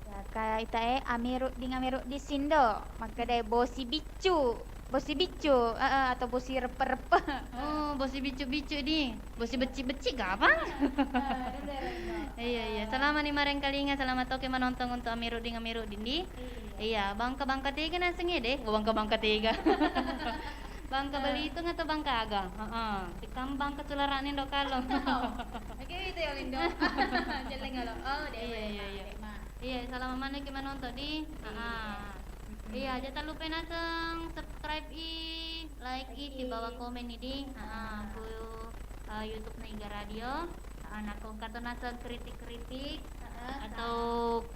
Ya, ka ita e, Amirudding, Amirudding sindo, makkedae bosi biccu, bosi biccu, eh, eh, atau bosi reppe-reppe. Oh, bosi biccu-biccu di, bosi becci-becci gapa? Iya, iya. Selama ni marengkalinga, selamat toke manontong untuk Amirudding, Amirudding di. Iya, bangka-bangka tega nasengnge de, bangka-bangka tega. Bangka Belitung atau Bangka aga? Heeh. Tikang bangka sulara'na Indo Kalong. Oke, itu ya, Lindo. Jelleng alo. Oh, Dewa, Iya, iya, Dewa, iya. Dewa. Iya, salama manekki manontong di. Iya. Heeh. Mm-mm. Iya, aja talupai naseng subscribe i, like i, Like i. sibawa komen i di. Heeh, ku, eh, YouTube na Iga Radio. Ah, nakko engka to naseng kritik-kritik Heeh, atau,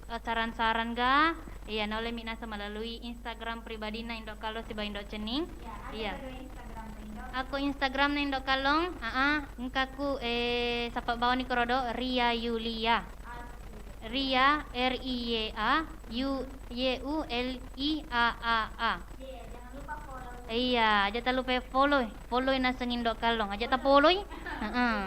eh, saran-saran ga, iya, naulemi naseng melalui Instagram pribadinna Indo Kalong siba Indo Cenning. Iya, ada Iya. kedua Instagram Indo. Akko Instagram na Indo Kalong, aa, engkaku, eh, sapa bawani korodo, Ria Yulia. Oke. Ria, R I Y A, U, Y U L I A A A. Iya, jangan lupa follow. Iya, aja talupai follow. Follow-i naseng Indo Kalong. Aja ta follow-i. Heeh.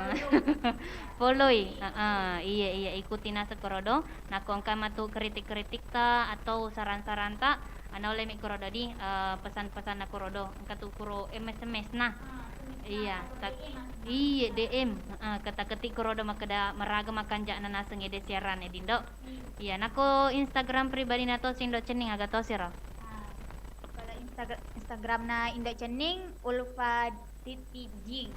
Follow-i. Heeh. Iya, iya, ikuti naseng korodo. Nakko engka matu kritik-kritikta atau saran-saranta, naulemi korodo di, eh, pesan-pesanna korodo. Engka tu kuro M S M S na. Iya, tak, iya, D M. Heeh, keta ketik korodo makkeda maraga makanja'na naseng ede siaran e, Dindo. Iya, nakko Instagram pribadina tosi Indo Cenning aga tosiro? Kalau Instag-, Instagramna Indo Cenning, Ulfa titik ding.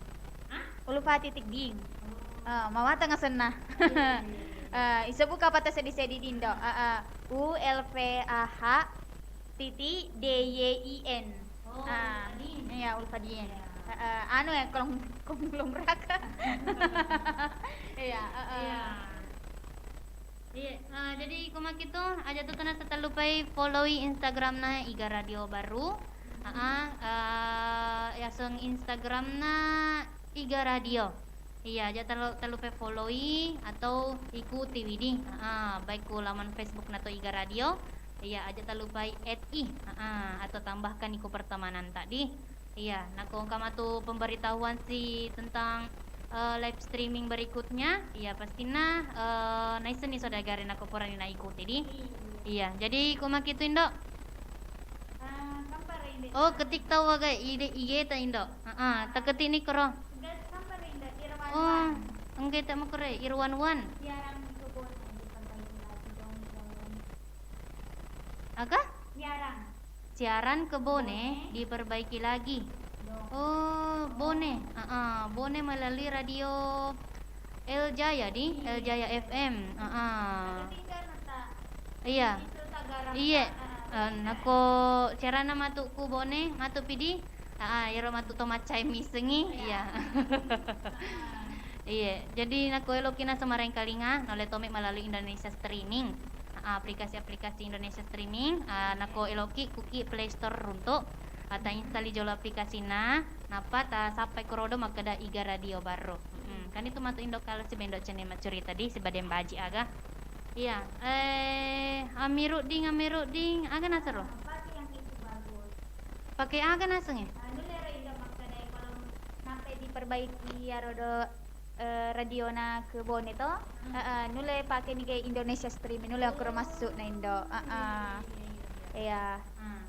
Hah? Ulfa titik ding. Oh. Eh, mawatang asenna. Iya, iya, iya, iya. Eh, isebbu kapang seddi-seddi ding, Dok. Eh, eh, U L V A H titik D Y I N. Oh, ah, Ulfa Din. Iya, Ulfa Din. Iya. Eh, eh, anu ya, kolong-, konglomerat. Iya, eh, eh. Iya. Iya, eh, jadi ko makkitu, aja' tu tona tallupai follow-i Instagram-na Iga Radio Barru. Heeh, eh, yaseng Instagram-na Iga Radio. Iya, aja' tallu-, tallupai follow-i atau ikuti wi di. Heeh, baik ku laman Facebook-na to Iga Radio. Iya, aja' tallupai add-i. Heeh, atau tambahkan i ko pertemanan ta di. Iya, nako engka matu pemberitahuan si tentang, eh, live streaming berikutnya, iya, pastinna, eh, naissenni saudagare nako purani naikuti di. Iya. Iya, jadi ko makkitu, Indo. Ah, kampara, Indo. Oh, ketik tau aga ide I G ta, Indo. Heeh, taketik ni koro. Gas kampara, Indo. Irwan Wan. Oh, engka ta makore, Irwan Wan. Siaran ke Bone diperbaiki lagi dong, dong. Aga? Siaran. Siaran ke Bone diperbaiki lagi. Oh, Bone. Heeh, Bone melalui radio El Jaya di, El Jaya F M. Heeh. Iya. Iya. Eh, nako siaranna matu ku Bone, matu pi di. Heeh, iyaro matu to maccai missengi. Iya. Iya. Jadi nako eloki naseng marengkalinga, naulle tomi melalui Indonesia Streaming. Ah, aplikasi-aplikasi Indonesia Streaming, ah, nako eloki kuki Play Store runtu, ah, ta install jolo aplikasina, nappa ta sappai korodo makkeda Iga Radio Barru. Mm, kan itu matu Indo Kalo siba Indo Cenning maccurita di siba Dembaji aga. Iya, eh, Amiruddin, Amiruddin, aga nasero? Pakai aga naseng e? Diperbaiki iyaro do eh, radiona ke Bone to. Hmm. Eh, eh, nulle pake ni ke Indonesia Streaming, nulle okkoro massu na Indo. Eh, eh. Iya. Hmm.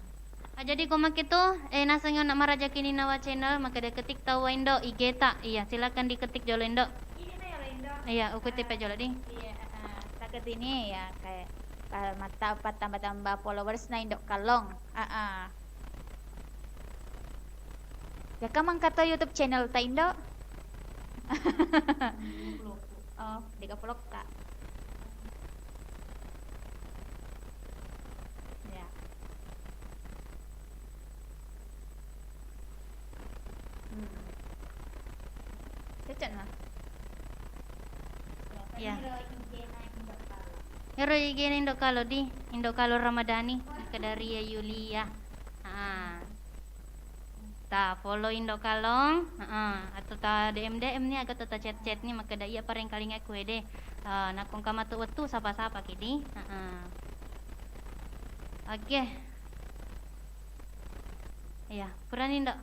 Ah, jadi ko makkitu, eh, nasengngi onna maraja kini nawa channel, makkeda ketik tau Indo I G ta. Iya, silakan diketik jolo Indo. Iya, uketik pa jolo di. Iya, eh, eh. Taketini ya kayak, eh, matta-, pattamba-tamba followers na Indo Kallong. Eh, eh. Jaka mangkato YouTube channel ta Indo? Oh, dega vlog ka. Ya. Hmm. Cocok, nah. Ya. Ero I G na Indo Kalo di, Indo Kalo Ramadhani, Kadaria Yulia. Ah. Ta follow Indo Kalong, heeh, atau ta D M D M ni, aga to ta chat-chat ni, makkeda iya parengkalinga ku ede. Eh, nakko engka matu wettu sapa-sapa ki di. Heeh. Oke. Iya, purani Indo.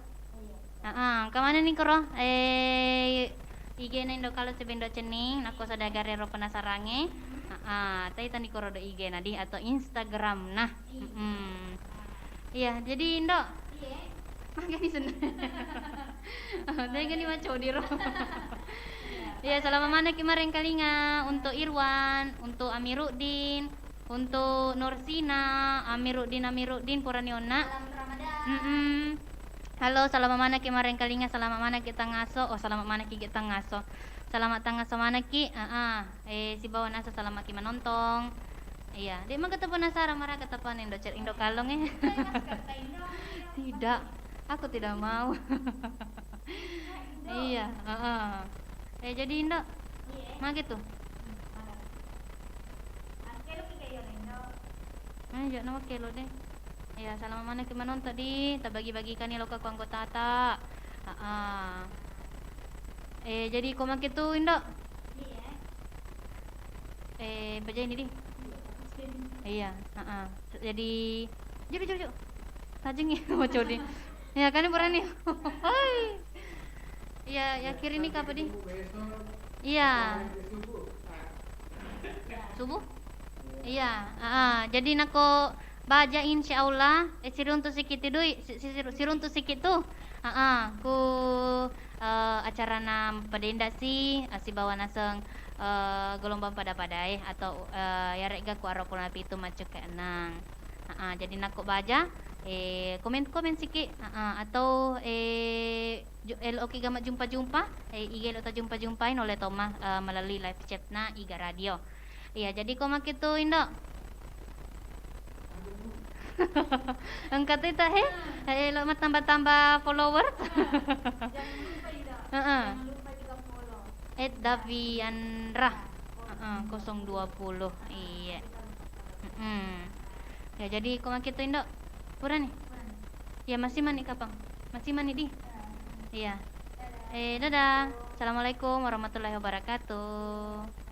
Heeh, engka maneng ni koro. Eh, I G na Indo Kalong siba Indo Cenning, nakko saudagare ro penasarangnge. Heeh, taitani koro do I G na di atau Instagram na. Mm-mm. Iya, jadi Indo. Iya. Magani senna. Degani macodiro. Iya, salama manekki marengkalinga untuk Irwan, untuk Amiruddin, untuk Nursina, Amiruddin, Amiruddin purani onna. Salam Ramadan. Mm-mm. Halo, salama manekki marengkalinga, salama manekki tangaso. Oh, salama manekki ge tangaso. Salama tangaso manekki. Heeh. Eh, sibawa naseng salamaki manontong. Iya, de' maka tu penasaran maraga tapane Indo Cer-, Indo Kalong, eh. Tidak, aku tidak mau. Iya, heeh. Eh, jadi Indo, mage tu. Ayo, nama kelo deh. Iya, salama manekki manontong di, tabagi-bagikani lokka ku anggotata. Heeh. Eh, jadi ko mage tu, Indo? Eh, pajaini di? Iya, heeh. Jadi, juru, juru, juru. Tajengi, mau codi. Iya, kan berani. Hoi. Iya, ya kiri ni kapa di? Iya. Subuh? Iya, heeh. Jadi nako baja, insya Allah, eh, siruntu sikit tu dui, si-, si-, siru-, siruntu sikit tu. Heeh, ku, eh, acarana Padenda si, eh, sibawa naseng, eh, gelombang pada-padae atau, eh, yaregga ku aro ku napitu maccuke ennang. Heeh, jadi nako baja, Eh, komen-komen siki, heeh, atau, eh, ju-, eloki ga majjumpa-jumpa, eh, iga elo tajumpa-jumpai, nulle tomma, eh, melalui live chat na Iga Radio. Iya, jadi ko makitu, Indo. Engka tu ita, he? Eh, elo mattamba-tamba follower. Heeh. At Daviandra. Heeh, kosong dua puluh. Iya. Mm-mm. Ya, jadi ko makitu, Indo. Purani? Ya, masih mani kapang? Masih mani di? Iya. Eh, dadah. Assalamualaikum warahmatullahi wabarakatuh.